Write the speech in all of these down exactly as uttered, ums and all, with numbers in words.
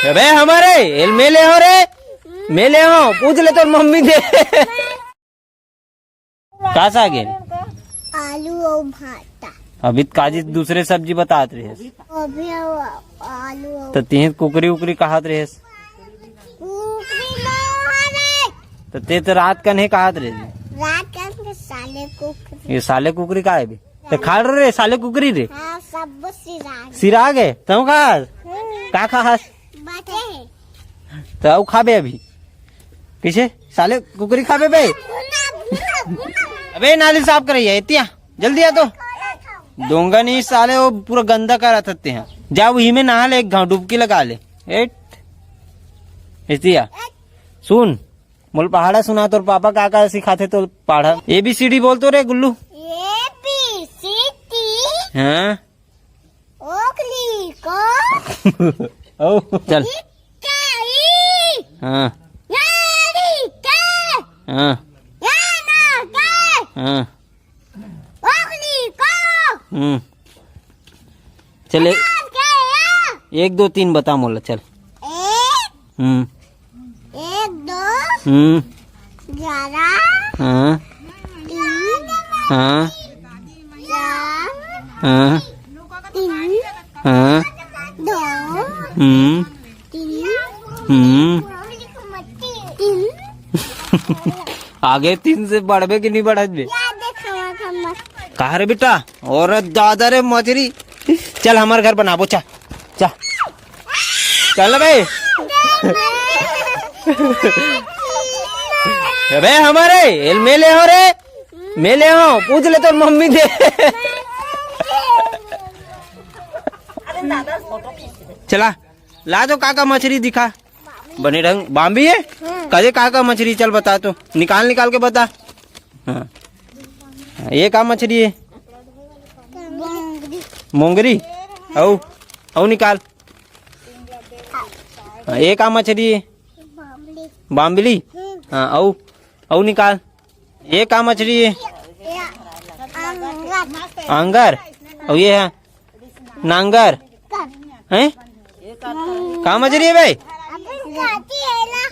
अबे हमारे एल मेले हो रे, मेले हो, पूछ ले तोर मम्मी दे। का साग हे? आलू अउ भाटा। अभी त काजी दूसरे सब्जी बतात रहे। अभी आलू अउ तो तिहे कुकरी उकरी कहत रहे। कुकरी ना रे। तो ते तो रात कन हे कहत रहे। रात कन के साले कुकरी। ये साले कुकरी का हे बे? तो खा रे साले कुकरी रे। हाँ, सब सिराग। सिराग हे? तू खास? हम्म। का खास? बचे हे। तो अउ खाबे अभी। पीछे साले कुकरी खाबे बे। भुना, भुना, भुना। अबे नाली साफ करइया, एतिया जल्दी आ तो। दोंगा नहीं साले, वो पूरा गंदा करत हते हैं। जा वही में नहा ले, एक घाव डुबकी लगा ले। एट। एतिया। सुन, मोला पहाड़ा सुना, तोर पापा का का सिखाथे तोर पहाड़ा? ए बी सी डी बोल तो रे गुल्लू। ए बी सी डी। हाँ। ओकली को। ओ, चल। इक्का ई। हाँ। यारी के। हाँ। याना के। हाँ। ओकली को। हम्म। चल, ए-, यार के या। एक, दो, तीन बता मोला, चल। एक। हम्म। एक, दो। हम्म। ग्यारह। हाँ। तीन। हाँ। चार। हाँ। तीन। हाँ। दो। हम्म। तीन। हम्म। तीन। आगे तीन से बढ़बे कि नहीं बढ़त बे? यार देख, हमार, हमार। कहा रे बेटा? और दादा रे मछरी। चल, हमार घर बनाबो, चल। चल। चल बे। अबे हमारे एल मेले हो रे, मेले हो, पूछ ले तोर मम्मी दे। चला, ला तो का का मछरी दिखा। बने ढंग बाम्बी हे। हाँ। कजे का का मछरी, चल बता तो, निकाल निकाल के बता। हाँ। ये का मछरी हे? मोंगरी। मोंगरी। अउ, अउ निकाल। हाँ, ये का मछरी हे? बाम्बली। बाम्बली। हम्म। हाँ, अउ, अउ निकाल। ये का मछरी हे? ये आंगर। आंगर। अउ ये हे नांगर। कर। हैं? का मछरी हे भाई? अपन काटी है ना।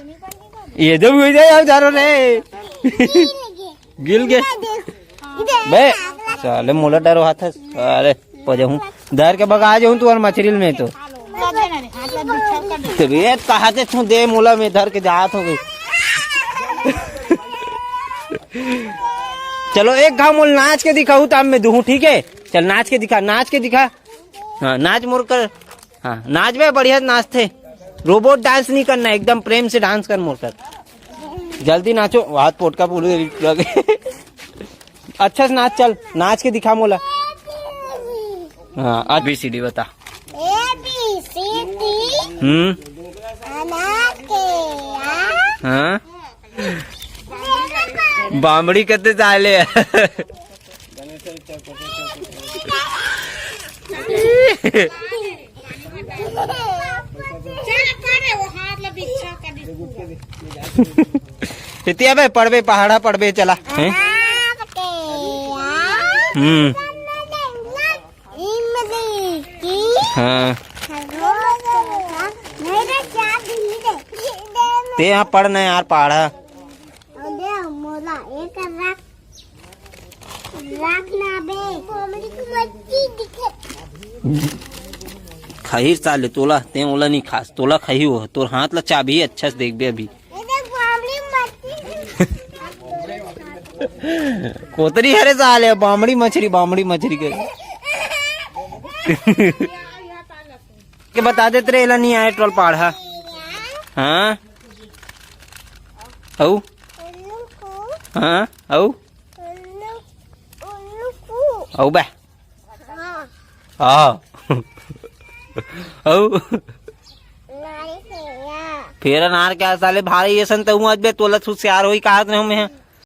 ये जब हुई जाए, हम चारों रे। गिल गे। गिल गे। इधर बे, साले मोला डरो हाथ है, साले पजहूं। धर के भगा जाऊं तू और मछरी में तो। तबीयत कहा से छू दे मोला में धर के जात हो गई। चलो एक घाव मोल नाच के दिखाऊ, तब मैं दूहूं, ठीक है? चल नाच के दिखा, नाच के दिखा। हाँ, नाच मोर कर। हाँ, नाच बे, बढ़िया नाचथे। रोबोट डांस नहीं करना, एकदम प्रेम से डांस कर मोर कर। जल्दी नाचो, हाथ पोटका पूरे लगे। अच्छा से नाच, चल, नाच के दिखा मोला। हाँ, आज बी सी डी बता। A B C D. Hmm. अनार के आ। हाँ। बामड़ी कते चाले। इतिया बे पढ़बे, पहाड़ा पढ़बे, चला। हैं? हम्म। हाँ। ते यहाँ पढ़ना यार, पहाड़ा। मोला एक रख, रख ना बे। हमरी को मच्छी दिखे। खही साले तोला, ते ओला नहीं खास, तोला खही हो, तोर हाथ ला चाबही अच्छा से देखबे अभी। ये देख, बामड़ी मच्छी। कोतरी हरे साले, बामड़ी मछरी, बामड़ी मछरी के। के बता देत रे, एला नहीं आए टोल पहाड़ा। हाँ? अउ? हाँ? अउ? अउ बे? हाँ। अउ? फेर अनार के साले भारी असन त हुआ बे, तोला सुसियार होई कहत रहे मैं।